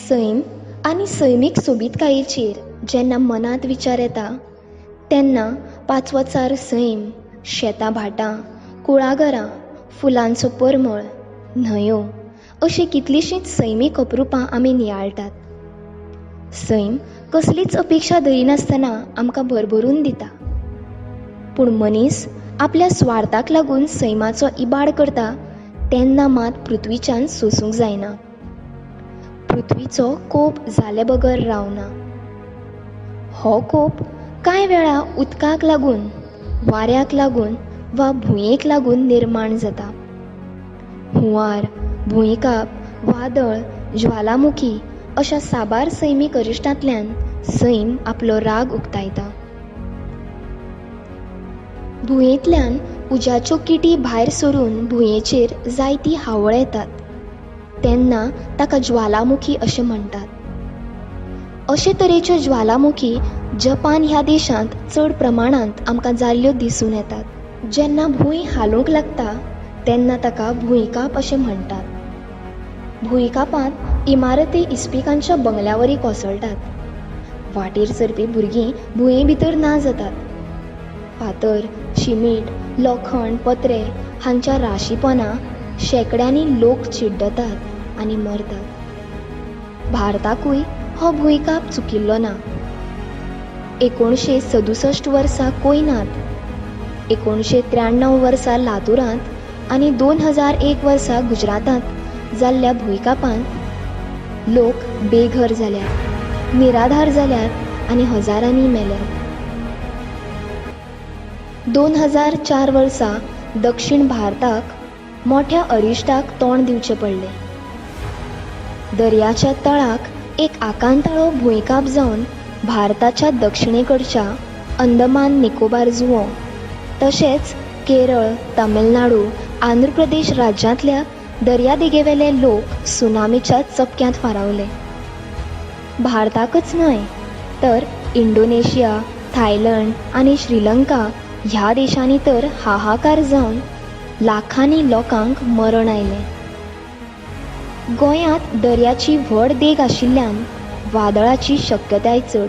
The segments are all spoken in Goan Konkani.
सैम आनी सैमीक सोबीतकायेचेर जेन्ना मनांत विचार येता तेन्ना पांचवोचार सैम, शेतां भाटां, कुळागरां, फुलांचो परमळ, न्हंयो अशीं कितलींशींच सैमीक अप्रुपां आमी नियाळटात. सैम कसलीच अपेक्षा धरिनासतना आमकां भरभरून दिता. पूण मनीस आपल्या स्वार्थाक लागून सैमाचो इबाड करता तेन्ना मात पृथ्वीच्यान सोंसूंक जायना. पृथ्वीचो कोप जाले बगर रावना. हो कोप कांय वेळा उदकाक लागून, वाऱ्याक लागून वा भुंयेक लागून निर्माण जाता. हुंवार, भुंयकांप, वादळ, ज्वालामुखी अशा साबार सैमीक अरिश्टांतल्यान सैम आपलो राग उक्तायता. भुंयेंतल्यान उज्याच्यो किटी भायर सरून भुंयेचेर जायती हावळ येतात तेन्ना ताका ज्वालामुखी अशें म्हणटात. अशे तरेच्यो ज्वालामुखी जपान ह्या देशांत चड प्रमाणांत आमकां जाल्ल्यो दिसून येतात. जेन्ना भूंय हालूंक लागता तेन्ना ताका भुंयकांप अशें म्हणटात. भुंयकांपांत इमारती इस्पिकांच्या बंगल्यावरी कोसळटात. वाटेर चलपी भुरगीं भुंये भितर ना जातात. फातर, शिमीट, लोखण, पत्रे हांच्या राशीपणां शेंकड्यांनी लोक चिड्डतात आनी मरतात. भारताकूय हो भुंयकांप चुकिल्लो ना. 1967 वर्सा कोयनांत, 1993 वर्सा लातूरांत आनी 2001 वर्सा गुजरातांत जाल्ल्या भुंयकांपांत लोक बेघर जाल्यात, निराधार जाल्यात आनी हजारांनी मेल्यात. 2004 वर्सा दक्षिण भारताक मोठ्या अरिश्टाक तोंड दिवचें पडलें. दर्याच्या तळाक एक आकांताळो भुंयकांप जावन भारताच्या दक्षिणेकडच्या अंदमान निकोबार जुंवो तशेंच केरळ, तमिळनाडू, आंध्र प्रदेश राज्यांतल्या दर्यादेगेवेले लोक सुनामीच्या चपक्यांत फारावले. भारताकच न्हय तर इंडोनेशिया, थायलंड आनी श्रीलंका ह्या देशांनी तर हाहाकार जावन लाखांनी लोकांक मरण आयलें. गोंयांत दर्याची व्हड देग आशिल्ल्यान वादळाची शक्यताय चड.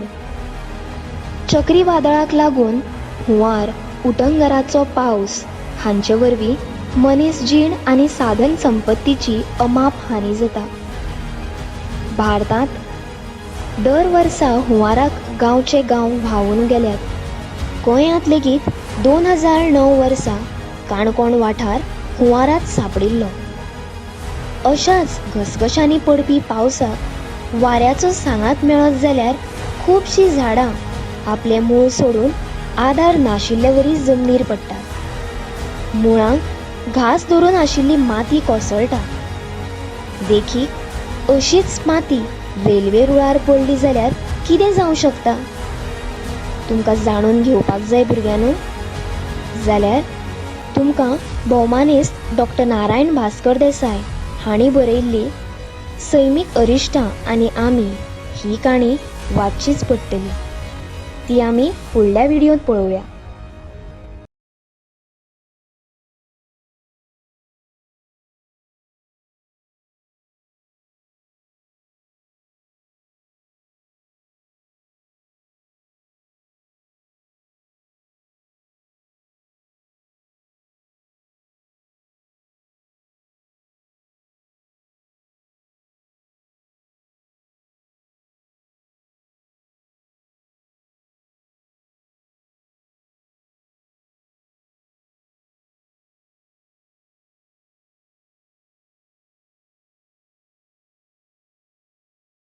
चक्रीवादळाक लागून हुंवार, उटंगराचो पावस हांचे वरवीं मनीस जीण आनी साधन संपत्तीची अमाप हानी जाता. भारतांत दर वर्सा हुंवाराक गांवचे गांव व्हांवून गेल्यात. गोंयांत लेगीत 2009 वर्सा काणकोण वाठार हुंवारांत सांपडिल्लो. अशाच घसघशांनी पडपी पावसाक वाऱ्याचो सांगात मेळत जाल्यार खुबशीं झाडां आपलें मूळ सोडून आदार नाशिल्ले वरी जमनीर पडटात. मुळांक घास धरून आशिल्ली माती कोसळटा. देखीक, अशीच माती रेल्वे रुळार पडली जाल्यार कितें जावं शकता? तुमकां जाणून घेवपाक जाय भुरग्यांनो? जाल्यार तुमकां भोवमानेस्त डॉक्टर नारायण भास्कर देसाय हांणी बरयल्ली सैमीक अरिश्टां आनी आमी ही काणी वाचचीच पडटली. ती आमी फुडल्या व्हिडियोंत पळोवया.